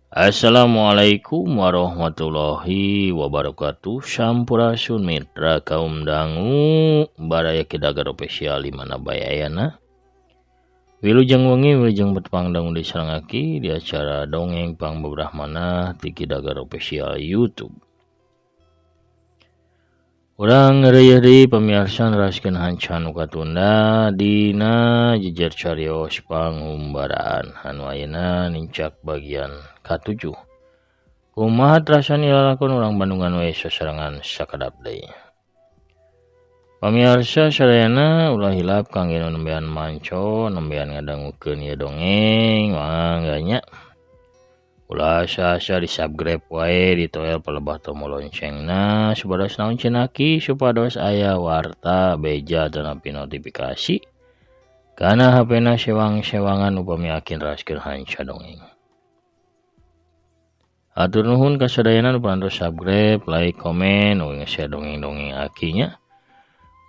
Assalamualaikum warahmatullahi wabarakatuh. Sampurasun mitra kaum dangu baraya Kidagar Official di mana bae ayana. Wilujeng wengi wilujeng betepang dangu disarengaki di acara dongeng pangbebrahmana ti Kidagar Official YouTube. Urang ngareuyeun deui pamiarsa neraskeun hanca nu katunda dina jejer carios pangumbaraan anu ayeuna nincak bagian ka-7. Kumaha terasan ilalakon urang Bandungan we sasarengan sakedap deui. Pamiarsa sadayana ulah hilap kangge nu nembean manco, nembean ngadangukeun ieu dongeng mangga nya. Ulah asa-asa di subscribe wae ditoel palebah tombol loncengna supados naon cenaki supados aya warta beja atanapi notifikasi kana HP-na sewang-sewangan upami akin raskeun hanca dongeng. Hatur nuhun ka sadayana nu parantos subscribe, like, komen, ugi nge-share dongeng-dongeng akinya.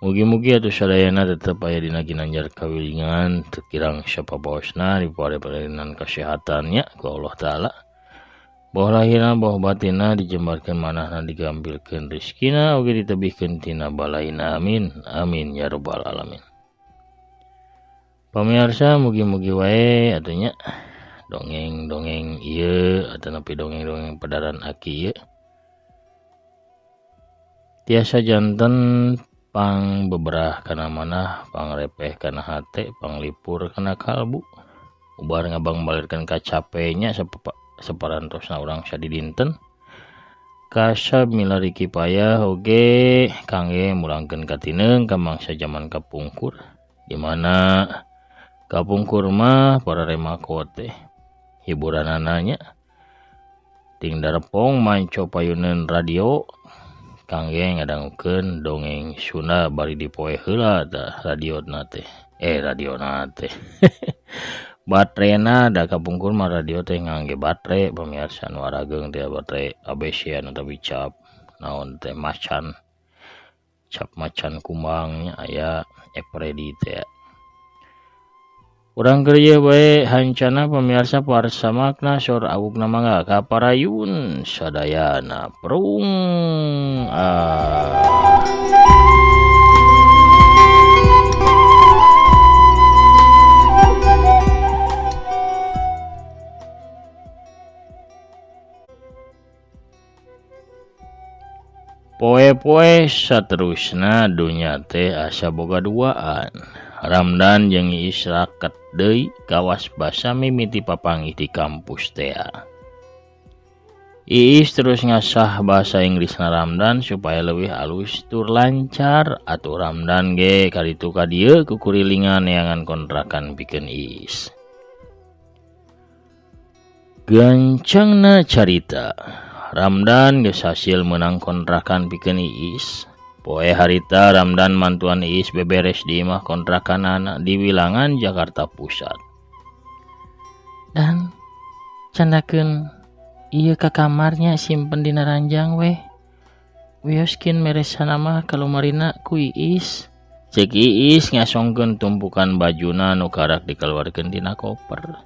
Mugi-mugi atuh sadayana tetep aya dina ginanjar kawilingan teu kirang sapabaosna dipare-parenan kasehatannya ku Allah Ta'ala. Boh lahirna boh batinna dijembarkeun manahna digambilkeun rezekina oge ditebihkeun tina balaina amin amin ya rabbal alamin. Pamirsa mugi-mugi wae atuh nya dongeng-dongeng ieu atanapi dongeng-dongeng padaran aki ieu tiasa janten pang beberah kana manah, pangrepeh kana hate, panglipur kana kalbu, ubar ngabangbalirkeun kacapenya saparantosna urang sadidinten kasab milari kipayah oge kangge mulangkeun katineung ka mangsa jaman kapungkur di mana kapungkur mah para remako teh hiburanana nya ting darepong manco payuneun radio kangge ngadangukeun dongeng Sunda bari dipoe heula tah radiona teh radiona teh baterena da kapungkur mah radio teh ngangge batere pamiarsa nu arageung teh batere ABC atawa cap naon teh macan cap macan kumbang nya aya Eveready teh. Urang keur ieu bae hancana pamiarsa parsamakna sor awugna mangga ka parayun sadayana prung ah. Poe-poe saterusna dunya teh asa boga duaan. Ramdan jeung Iis raket deui kawas basa mimiti papanggih di kampus tea. Iis terus ngasah bahasa Inggrisna Ramdan supaya leuwih alus tur lancar atuh Ramdan ge kaditu ka dieu kukurilingan neangan kontrakan pikeun Iis. Gancangna carita Ramdan geus hasil meunang kontrakan pikeun Iis. Poe harita Ramdan mantuan Iis beberes di imah kontrakanana di wilangan Jakarta Pusat. Dan candakeun ieu ka kamarnya simpen dina ranjang weh. Wioskeun meresana mah kalumarina ku Iis. Cek Iis ngasongkeun tumpukan bajuna nu karak dikaluarkeun tina koper.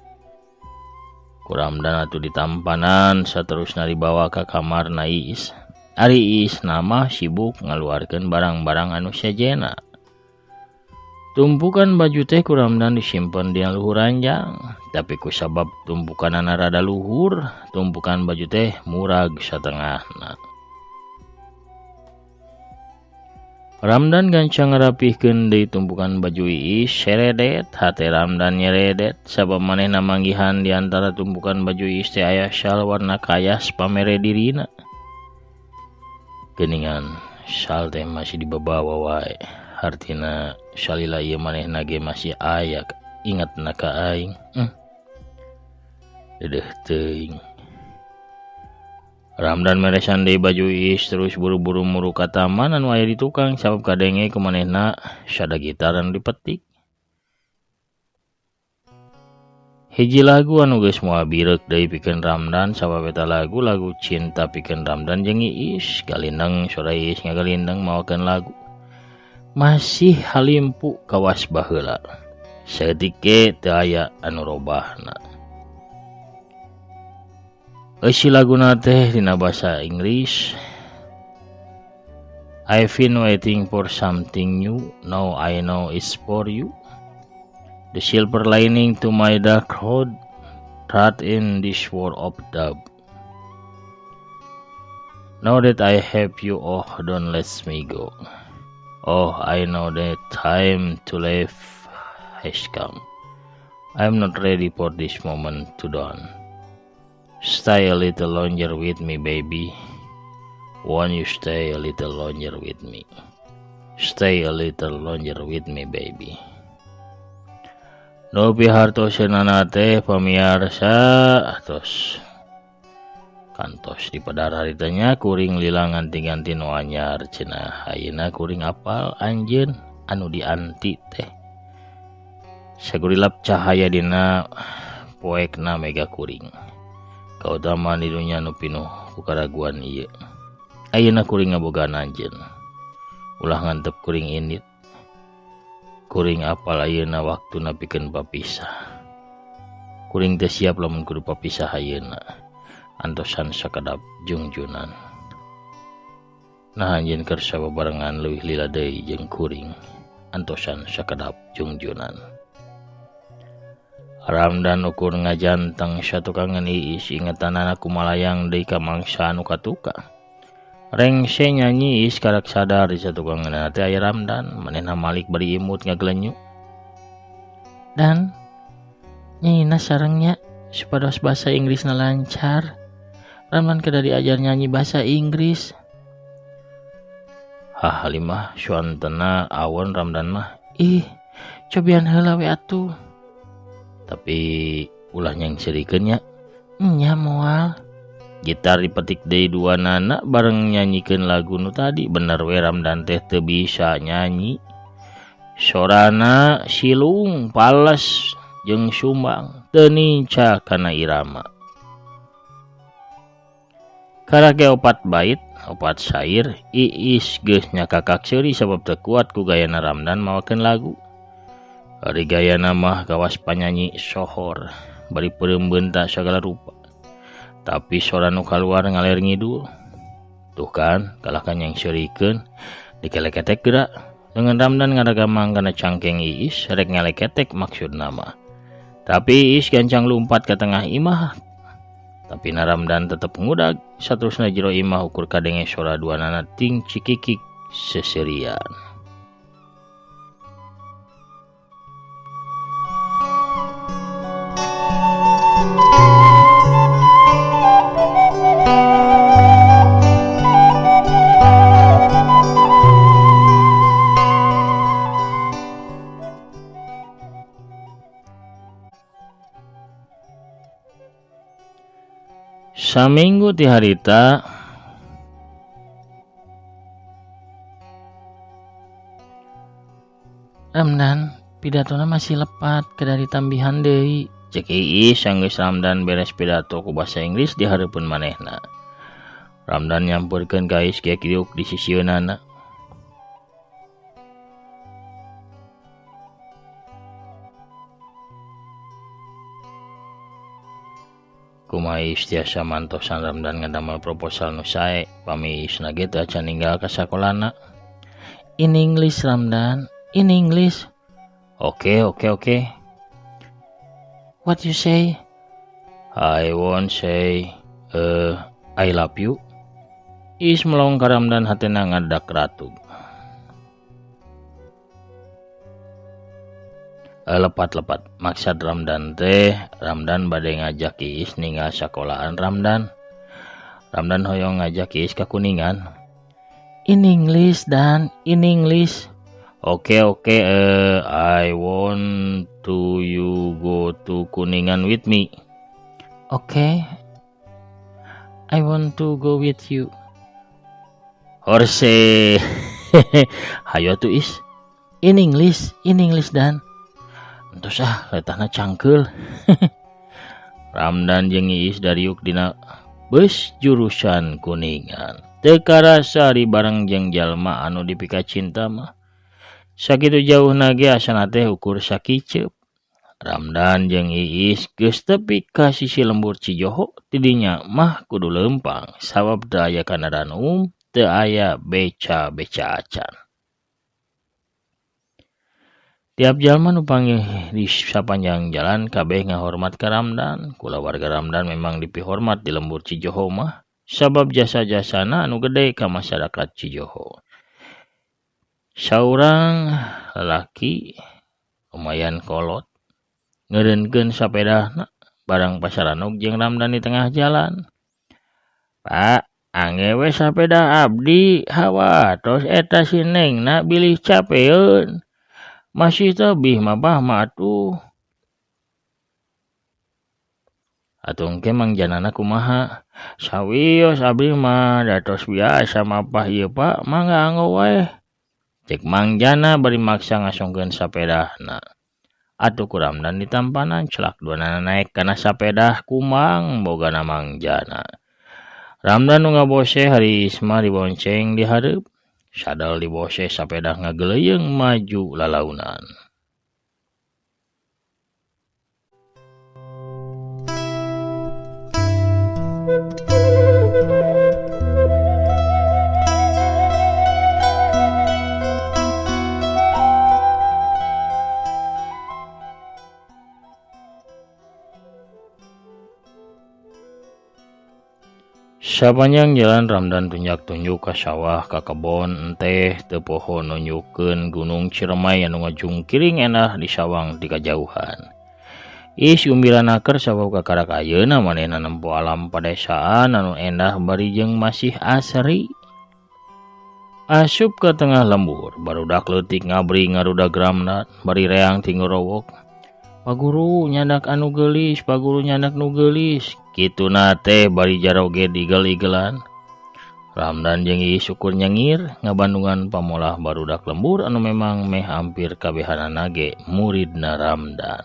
Ku Ramdan atuh ditampanan saterusna dibawa ka kamarna Iis. Ari Iis nama sibuk ngaluarkeun barang-barang anu sejenna. Tumpukan baju teh ku Ramdan disimpen dina luhur ranjang, tapi ku sabab tumpukanana rada luhur, tumpukan baju teh murag satengahna. Ramdan gancang ngarapihkeun deui tumpukan baju Iis seredet, hate Ramdan nyeredet sabab manehna manggihan di antara tumpukan baju Iis teh aya syal warna kayas pamere dirina. Geuningan syal teh masih dibabawa wae, hartina salila ieu manehna ge masih aya ingetna ka aing. Dedeuh teuing. Ramdan meresan deui baju Iis terus buru-buru muru ka taman anu aya di tukang sabab kadenge ku manehna sada gitar anu dipetik. Hiji lagu anu geus moal bireuk deui pikeun Ramdan sabab eta lagu lagu cinta pikeun Ramdan jeung Iis. Galindeng sora Iis ngagalindeng mawakeun lagu. Masih halimpu kawas baheula. Saeutik ge teu aya anu robahna. Eusi laguna teh dina basa Inggris. I've been waiting for something new. Now I know it's for you. The silver lining to my dark cloud, trapped in this world of doubt. Now that I have you, oh, don't let me go. Oh, I know the time to leave has come. I'm not ready for this moment to dawn. Stay a little longer with me, baby. Won't you stay a little longer with me? Stay a little longer with me, baby. Nu pihartoseunana teh pamiarsa tos kantos di padar harita nya kuring lila nganti-ganti nu anyar cenah ayeuna kuring apal anjeun anu dianti teh sagurilap cahaya dina poekna mega kuring kautamaan di dunya nu pinuh ku karaguan ieu ayeuna kuring ngabogaan anjeun ulah ngantep kuring indit kuring apal ayeuna waktuna pikeun papisah kuring teu siap lamun kudu papisah ayeuna antosan sakedap jungjunan. Nah anjeun keur sababarengan leuwih lila deui jeung kuring antosan sakedap jungjunan. Ramdan ukur ngajanteng satukangan Iis ingetanana kumalayang deui ka mangsa anu katuka. Rengse nyanyi Iis karak sadar di satukangeunana teh aya Ramdan manehna malik bari imut ngagelenyu. Dan nyanyina sarengnya supados bahasa Inggrisna lancar. Ramdan kada diajar nyanyi bahasa Inggris. Hah halimah suantena awon Ramdan mah. Ih, cobian heula we atuh. Tapi ulah nyangserikeun nya. Nya moal. Gitar dipetik deui dua nana bareng nyanyikeun lagu nu tadi. Bener we Ramdan teh teu bisa nyanyi. Sorana silung pales jeung sumbang teu ninca kana irama. Karake opat bait, opat syair, Iis geus nyakakak seuri sabab teu kuat ku gayana Ramdan mawakeun lagu. Ari gayana mah kawas panyanyi sohor, bari peureum beunta sagala rupa. Tapi sora nu kaluar ngaler ngidul. Tuh kan, kalahkan yang seurikeun, dikeleketek geura. Dengan Ramdan ngaragamang kana cangkeng Iis, rek ngaleketek maksudna mah. Tapi Iis gancang lumpat ka tengah imah. Tapi Ramdan tetep ngudag, saterusna jero imah ukur kadenge sora duanana ting cikikik seserian. Saminggu ti harita Ramdan pidatona masih lepat kada ditambihan deui. Cek Iis sanggeus Ramdan beres pidato ku basa Inggris di hareupeun manehna. Ramdan nyamperkeun ka Iis ge diuk di sisieunana. Kumaha Iis tiasa mantosan Ramdan ngadamel proposal nu sae, pami Iis na ge teu acan ninggal ka sakolana. In English Ramdan, in English. Oke. What you say? I won't say I love you. Iis melong ka Ramdan hatena ngadak ratug. Lepat-lepat maksad Ramdan teh Ramdan bade ngajak Iis ninggal sakolaan Ramdan. Ramdan hoyong ngajak Iis ka Kuningan. In English dan in English. Oke, I want to you go to Kuningan with me. Oke, I want to go with you. Horse. Hayo atuh Is. In English dan. Entos ah, letahna cangkeul. Ramdan jeung Iis dariuk dina bus jurusan Kuningan. Teu karasa ari bareng jeung jalma anu dipika cinta mah. Sakitu jauhna ge asana teh ukur sakiceup. Ramdan jeung Iis geus tepi ka sisi lembur Cijoho tidinya mah kudu leumpang sabab teu aya kandaraan umum teu aya beca-beca acan. Tiap jalma nu panggih di sapanjang jalan kabeh ngahormat ka Ramdan. Kulawarga Ramdan memang dipihormat di lembur Cijoho mah sabab jasa-jasana anu gede ka masyarakat Cijoho. Saurang lalaki lumayan kolot ngeureunkeun sapedahna barang pasaranog jeung Ramdan di tengah jalan. Pak, angge we sapeda abdi hawa tos eta si Nengna bilih capeun. Masih tebih mabah mah atuh. Atuh engke mangjanana kumaha? Sawios abdi mah da tos biasa mapah ieu Pak, mangga anggo wae. Cek mangjana bari maksa ngasongkeun sapedahna. Atuh ku Ramdan ditampanan celak duanana naek kana sapedah kumang bogana mangjana. Ramdan nu ngabose hari Isma dibonceng di hareup. Sadal dibose sapedah ngageleuyeung maju lalaunan. Sapanjang jalan Ramdan tunjak-tunjuk ka sawah ka kebon enteh teu poho nunjukkeun Gunung Ciremai anu ngajungkiring endah di sawang ti kajauhan. Is gumbira naker sabab kakarak ayeuna manehna nempo alam padesaan anu endah bari jeung masih asri. Asup ka tengah lembur, barudak leutik ngabri ngarudag Ramdan bari reang ti ngorowok. Paguru nyandak anu geulis, paguru nyandak nu geulis. Kituna teh bari jaroge igel-igelan. Ramdan jeung Iis syukur nyengir ngabandungan pamolah barudak lembur anu memang meh hampir kabehanana ge muridna Ramdan.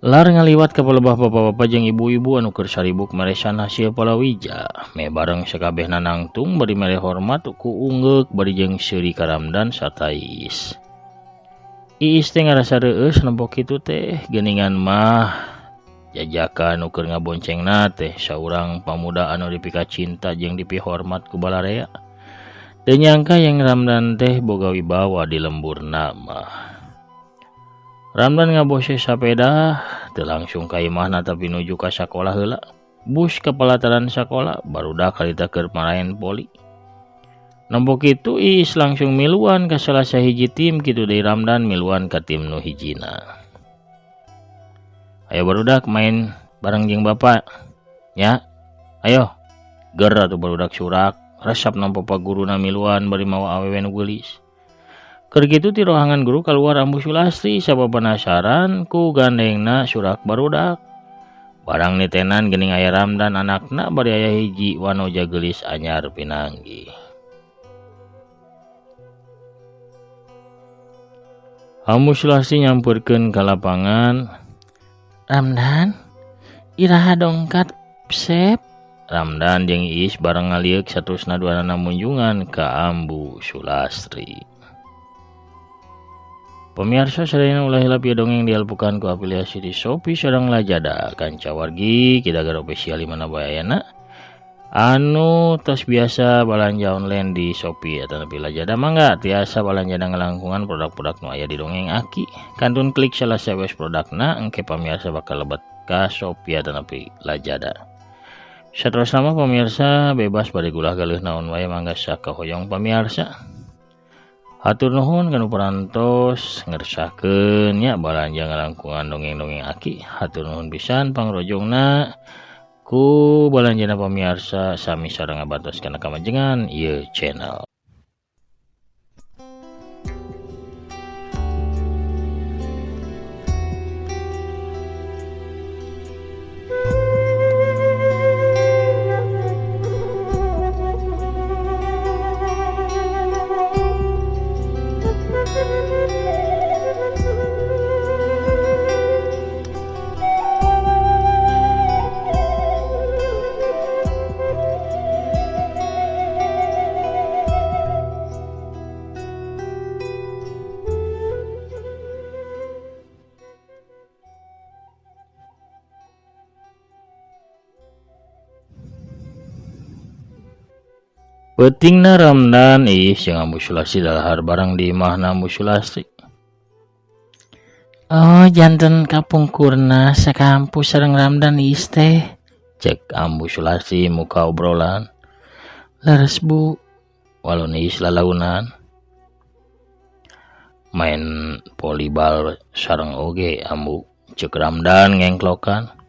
Lar ngaliwat ka palebah bapak-bapak jeung ibu-ibu anu keur saribuk meresan hasil palawija. Meh bareng sakabehna nangtung bari mere hormat ku ungeuk bari jeung seuri ka Ramdan sarta Iis. Iis teh ngarasa reueus nempo kitu teh geuningan mah jajakan nu keur ngaboncengna teh saurang pamuda anu dipikacinta jeung dipihormat ku balarea. Teu nyangka yang Ramdan teh boga wibawa di lemburna mah. Ramdan ngabose sapeda teu langsung ka imahna tapi nuju ka sakolah heula. Bus ka palataran sakola barudak harita keur maraen poli. Nempo kitu Iis langsung miluan ka salah sahiji tim kitu deui Ramdan miluan ka tim nu hijina. Ayo barudak main bareng jeung bapak. Ya. Ayo. Ger atuh barudak surak, resep nempo paguruna miluan bari mawa awewe nu geulis. Keur kitu ti rohangan guru kaluar Ambu Sulastri sabab penasaran ku gandengna surak barudak. Barang nitenan geuning aya Ramdan anakna bari aya hiji wanoja geulis anyar pinanggih. Ambu Sulastri nyamperkeun ka lapangan. Ramdan, iraha dongkat sep. Ramdan jeung Iis bareng ngalieuk saterusna duanana munjungan ka Ambu Sulastri. Pemirsa sadayana ulah hilap ieu dongeng dialpukan ku afiliasi di Shopee sareng Lazada. Kanca wargi Kidagar official di mana bae ayana. Anu tos biasa balanja online di Shopee atau Lazada mangga tiasa balanja ngalangkungan produk-produk nu aya di dongeng Aki. Kantun klik salah sawes produkna engke pamirsa bakal lebet ka Shopee atau Lazada. Saterusna mah pamirsa bebas bari gulah galeuh naon wae mangga sakahoyong pamirsa. Hatur nuhun kanu parantos ngersakeun nya balanja ngalangkungan dongeng-dongeng Aki. Hatur nuhun pisan pangrojongna ku balanjana pamirsa sami sareng ngabantos kana kamajengan ieu channel. Peutingna Ramdan Iis jeung Ambu Sulastri dalahar barang di imahna Ambu Sulastri. Oh, janten kapungkurna sakampus sareng Ramdan Iis teh. Cek Ambu Sulastri muka obrolan. Leres Bu. Walon Iis lalaunan. Main volleyball sareng oge Ambu, cek Ramdan ngengklokan.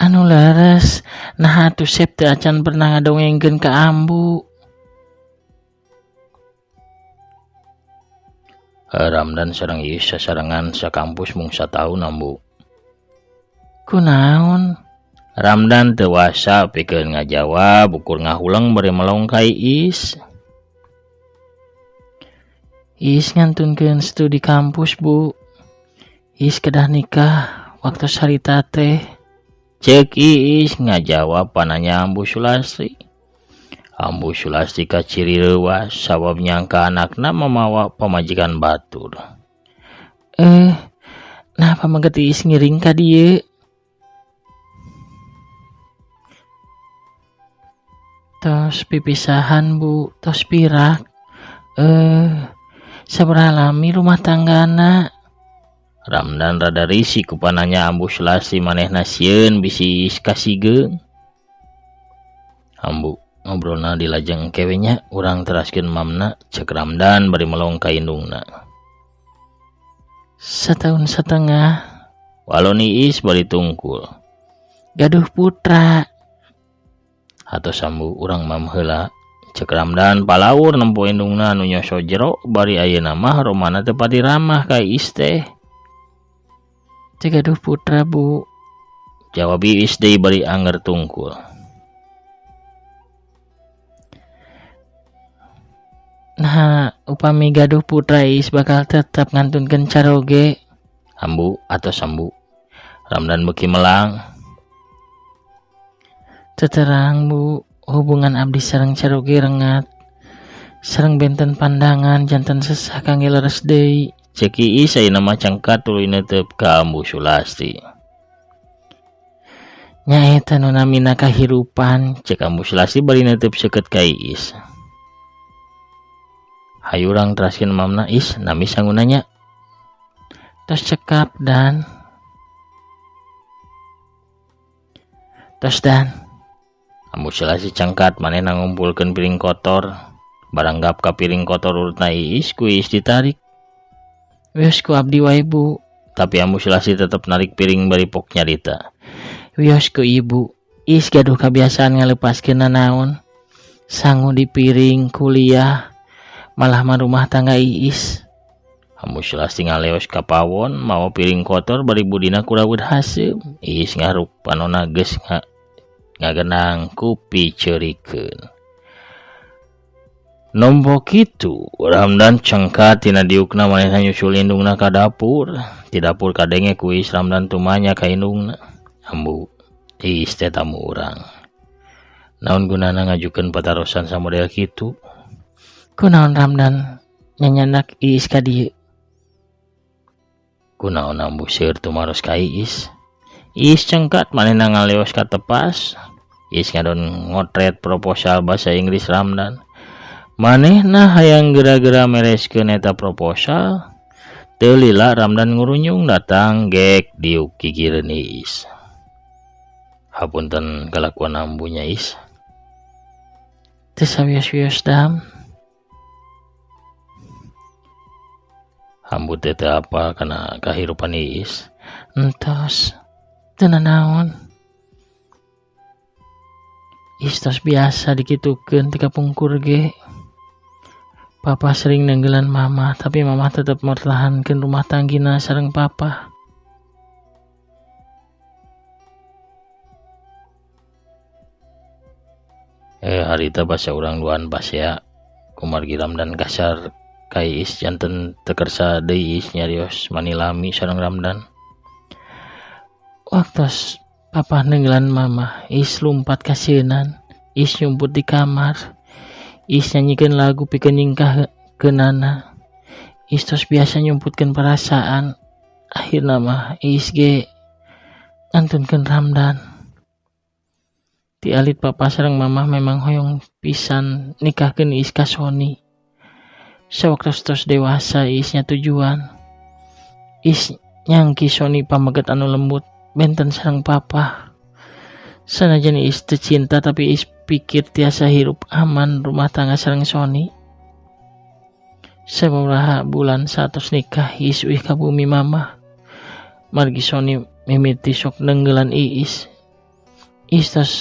Anu leres, nah atuh Sep teu acan pernah ngadongengkeun ka Ambu. Ramdan sareng Iis sasarengan sakampus mung sataun Ambu. Kunaon? Ramdan teu wasa pikeun ngajawab ukur ngahuleng bari melong ka Iis. Iis ngantunkeun studi kampus Bu. Iis kedah nikah waktu harita teh. Cek Iis ngajawab pananya Ambu Sulastri. Ambu Sulastri kaciri reuwas sabab nyangka anakna mamawa pamajikan batur. Nah pameget Iis ngiring ka dieu? Tos pipisahan Bu, tos pirak. Sabaraha lami rumah tanggana? Ramdan rada risih ku pananya Ambu Sulastri manehna sieun bisi Iis kasigeung. Ambu ngobrolna dilajeng engke we nya, urang teraskeun mamna, cek Ramdan bari melong ka indungna. Sataun satengah. Walon Iis bari tungkul. Gaduh putra. Atos Ambu urang mam heula, cek Ramdan palaur nempo indungna anu nyoso jero bari ayeuna mah romana teu pati ramah ka Iis teh. Teu gaduh putra Bu, jawab Iis deui bari anger tungkul. Nah, upami gaduh putra Iis bakal tetep ngantunkeun caroge. Ambu atos Ambu. Ramdan beuki melang. Teterang Bu, hubungan abdi sareng caroge rengat. Sareng benten pandangan janten sesah kangge leres deui. Cek Iis ayeuna mah cengkat tuluy neuteup ka Ambu Sulastri. Nyaeta nu namina kahirupan, cek Ambu Sulastri bari neuteup seukeut ka Iis. Hayu urang teraskeun mamna Is, nami sanguna nya. Tos cekap dan tos dan. Ambu Sulastri cengkat manehna ngumpulkeun piring kotor. Baranggap ka piring kotor urutna Iis ku Iis ditarik. Wios ku abdi wae Bu. Tapi Ambu Sulastri tetep narik piring bari pok nyarita. Wios ku ibu, Iis gaduh kabiasaan ngalepaskeun nanaon. Sangu di piring kuliah, malah mah rumah tangga Iis. Ambu Sulastri ngaleos ka pawon mawa piring kotor bari budina kurawud haseum. Iis ngaruk panona geus ngagenang ku piceurikeun. Nombo kitu Ramdan cengkat tina diukna manehna nyusul indungna ka dapur. Ti dapur kadenge ku Iis Ramdan tumanya ka indungna. Ambu, Iis teh tamu urang. Naon gunana ngajukeun patarosan samodel kitu? Kunaon Ramdan nyanyanak Iis ka dieu? Kunaon Ambu seueur tumaros ka Iis? Iis cengkat manehna ngaleos ka tepas. Iis ngadon ngotret proposal basa Inggris Ramdan. Manehna hayang gera-gera mereskeun eta proposal. Teu lila Ramdan ngurunyung datang gek diuk gigireun Iis. Hapunten kalakuan ambunya Is. Teu sawios-wios dam. Ambu teh teu apa kana kahirupan Iis. Entos teu nanaon. Iis tos biasa dikitukeun ti kapungkur ge. Papa sering nenggelan mama, tapi mama tetep mempertahankan rumah tanggina sareng papa. Harita basa urang duaan pasea kumargi Ramdan kasar ka Iis janten teu kersa deui Iis nyarios manilami sareng Ramdan. Waktos papa nenggelan mama, Iis lumpat kasieunan, Iis nyumput di kamar. Iis nyanyikeun lagu pikeun nyingkah keunana. Iis tos biasa nyumputkeun perasaan. Akhirna mah Iis ge ngantunkeun Ramdan. Ti alit papa sareng mamah memang hoyong pisan nikahkeun Iis ka Sony. Sawaktos tos dewasa Iis nya tujuan. Iis nyangki Sony pameget anu lembut benten sareng papa. Sanajan Iis teu cinta tapi Iis pikir tiasa hirup aman rumah tangga sareng Sony. Sababaraha bulan saatos nikah Iis uih ka bumi mamah. Margi Sony mimiti sok neunggelan Iis. Iis tos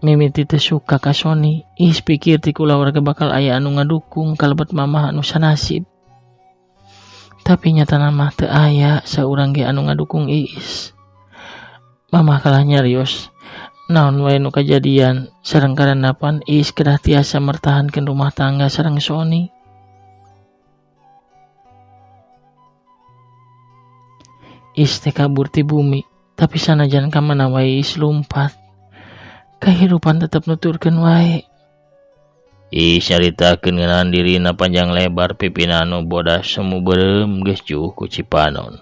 mimiti teu suka ka Sony. Iis pikir ti kulawarga bakal aya anu ngadukung kalebet mamah anu sanasib. Tapi nyatana mah teu aya saurang ge anu ngadukung Iis. Mamah kalah nyarios naon wae nu kajadian sareng karandapan Iis kedah tiasa mertahankeun rumah tangga sareng Sony. Iis teh kabur ti bumi, tapi sanajan ka mana wae Iis lumpat. Kahirupan tetep nuturkeun wae. Iis nyaritakeun ngeunaan dirina panjang lebar pipina anu bodas semu beureum geus juuh ku Cipanon.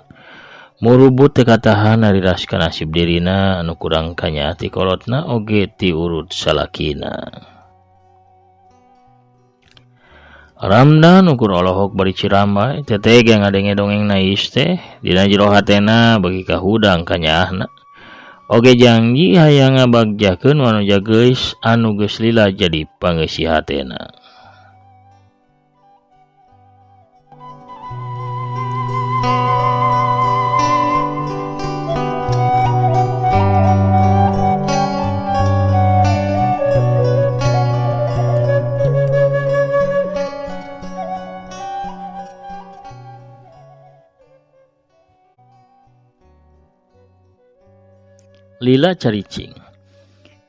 Murubut teu katahan nariras ka nasib dirina anu kurang kanyaah ti kolotna oge ti urut salakina. Ramdan ukur olohok bari cirambay teu tega ngadenge dongengna Iis teh dina jero hatena bagi kahudang kanyaahna. Oge janji hayang ngabagjakeun wanoja geulis anu geus lila jadi pangeusi hatena. Lila caricing.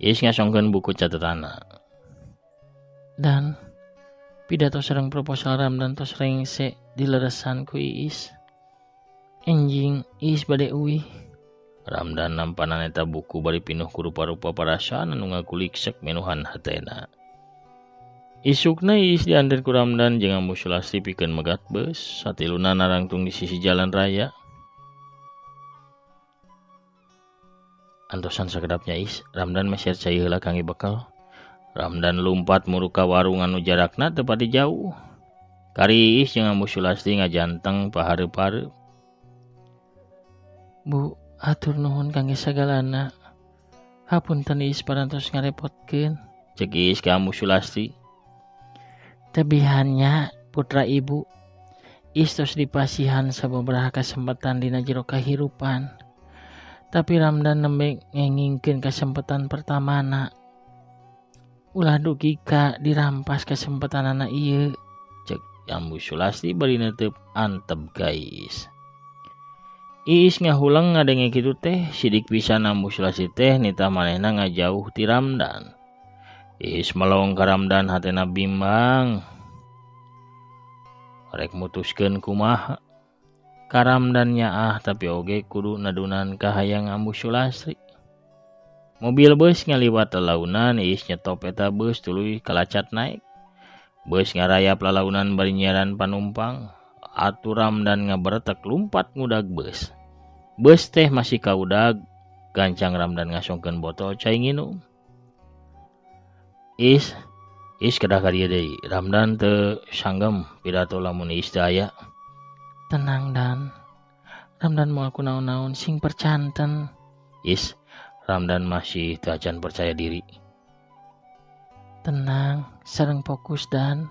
Iis ngasongkeun buku catetanna. Dan pidato sareng proposal Ramdan tos rengse dileresan ku Iis. Enjing Iis bade uih. Ramdan nampanan eta buku bari pinuh ku rupa-rupa parasaan anu ngaguliksek menuhan hatena. Isukna Iis dianter ku Ramdan jeung Ambu Sulastri pikeun megat beus, satiluna narangtung di sisi jalan raya. Antosan sakedapnya Is, Ramdan meser cai heula kangge bekal. Ramdan lumpat muru ka warung anu jarakna teu pati jauh. Kari Iis jeung Ambu Sulastri ngajanteng pahareup-hareup. Bu, hatur nuhun kangge sagalana. Hapunten Iis parantos ngarepotkeun. Cek Iis ka Ambu Sulastri. Tebihannya putra ibu. Iis tos dipasihan sababaraha kasempatan dina jero kahirupan. Tapi Ramdan nembe ngengingkeun kasempatan pertamana. Ulah dugi ka dirampas kasempatanana ieu. Cek Ambu Sulastri bari neuteup antep ka Iis. Iis ngahulang ngadenge kitu teh sidik pisan Ambu Sulastri teh nitah manehna ngajauh ti Ramdan. Iis melong ka Ramdan hatena bimbang. Rek mutuskeun kumaha. Ka Ramdan nyaah tapi oge kudu nadunan ka hayang Ambu Sulastri. Mobil bus ngaliwat lalaunan, Iis nyetop eta bus tuluy kalacat naik. Bus ngarayap lalaunan bari nyiaran panumpang. Atuh Ramdan ngaberetek lumpat ngudag bus. Bus teh masih kaudag, gancang Ramdan ngasongkeun botol cai nginum. Iis, Iis kedah ka dieu deui. Ramdan teu sanggem pidato lamun Iis teu aya. Tenang Dan, Ramdan moal kunaon-naon sing percanten. Is, Ramdan masih teu acan percaya diri. Tenang, sareng fokus Dan.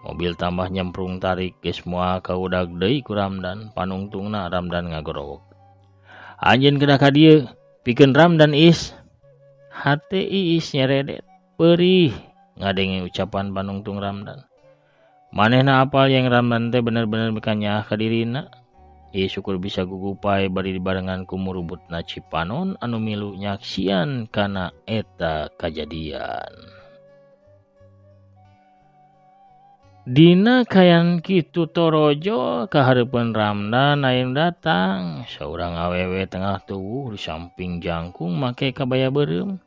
Mobil tambah nyemprung tarik geus moal kaudag deui ku Ramdan, panungtungna Ramdan ngagorowok. Anjeun kedah ka dieu, pikeun Ramdan Is. Hate Iis nyeredet, perih ngadenge ucapan panungtung Ramdan. Manehna apal yang Ramdan teh bener-bener mikanyaah ka dirina. Ieu syukur bisa gugupai bari dibarengan ku murubutna Cipanon anu milu nyaksian kana eta kajadian. Dina kayan kitu torojo kahareupeun Ramdan aya nu datang. Saurang awewe tengah tuwuh di samping jangkung make kabaya beureum.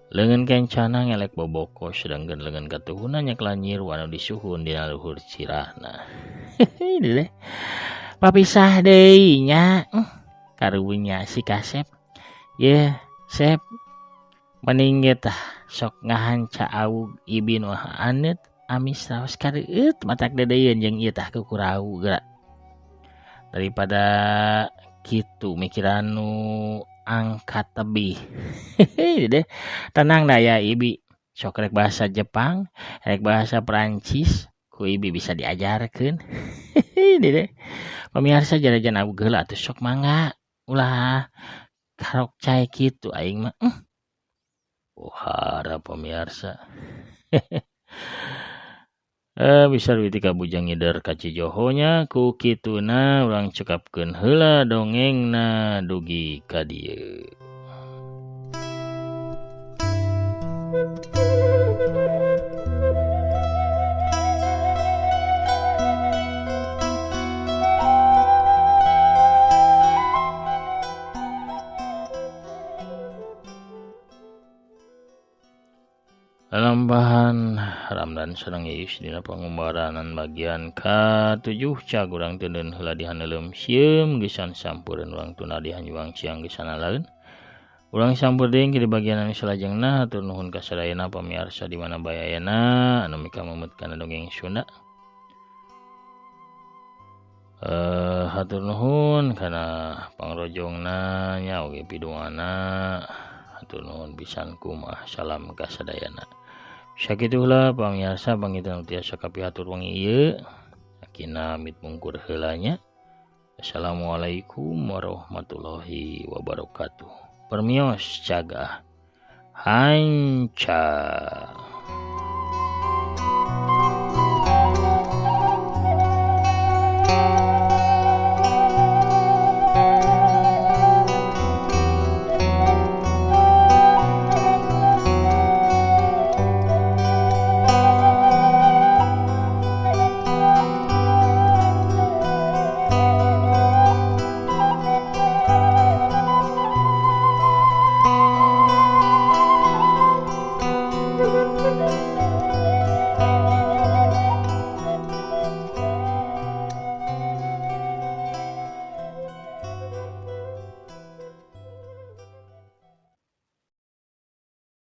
Leungeun kencana ngelek boboko sedangkeun leungeun katuhuna nyeklanyir anu disuhun dina luhur cirahna. Hehehe. Papisah deui nya. Karunya si Kasep. Ye, Sep. Mending ge tah sok ngahanca awug ibi nu aneut amis raos kareueut matak deudeuieun jeung ieu tah kukurau geura. Daripada kitu mikiran nu angkat tebih. Hehehe deh. Tenang dah ya ibi. Sok rek bahasa Jepang, rek bahasa Perancis, ku ibi bisa diajarkeun. Hehehe deh. Pamiarsa jarajan awug heula atuh sok mangga. Ulah karok cai kitu aing mah. Pohara pamiarsa. Bisa duit ka Bujang Ngider ka Cijoho nya ku kituna urang cekapkeun heula dongengna dugi ka dieu. Lalambahan Ramdan sareng Iis dina pangumbaranan bagian ka-7 cag urang teuneun heula dihaneuleum sieum geusan sampureun urang tuna dihanjuang siang geusan alaeun. Urang sampur deui di bagian anu salajengna hatur nuhun ka sadayana pamiarsa di mana bae ayana anu mika memet kana dongeng Sunda. Hatur nuhun kana pangrojongna nya oge pidungana. Hatur nuhun pisan kumaha salam ka sadayana. Sakitu heula pamiarsa pangitan tiasa kapihatur wengi ieu. Akina mit mungkur heula nya. Assalamualaikum warahmatullahi wabarakatuh. Permios cagah hanca.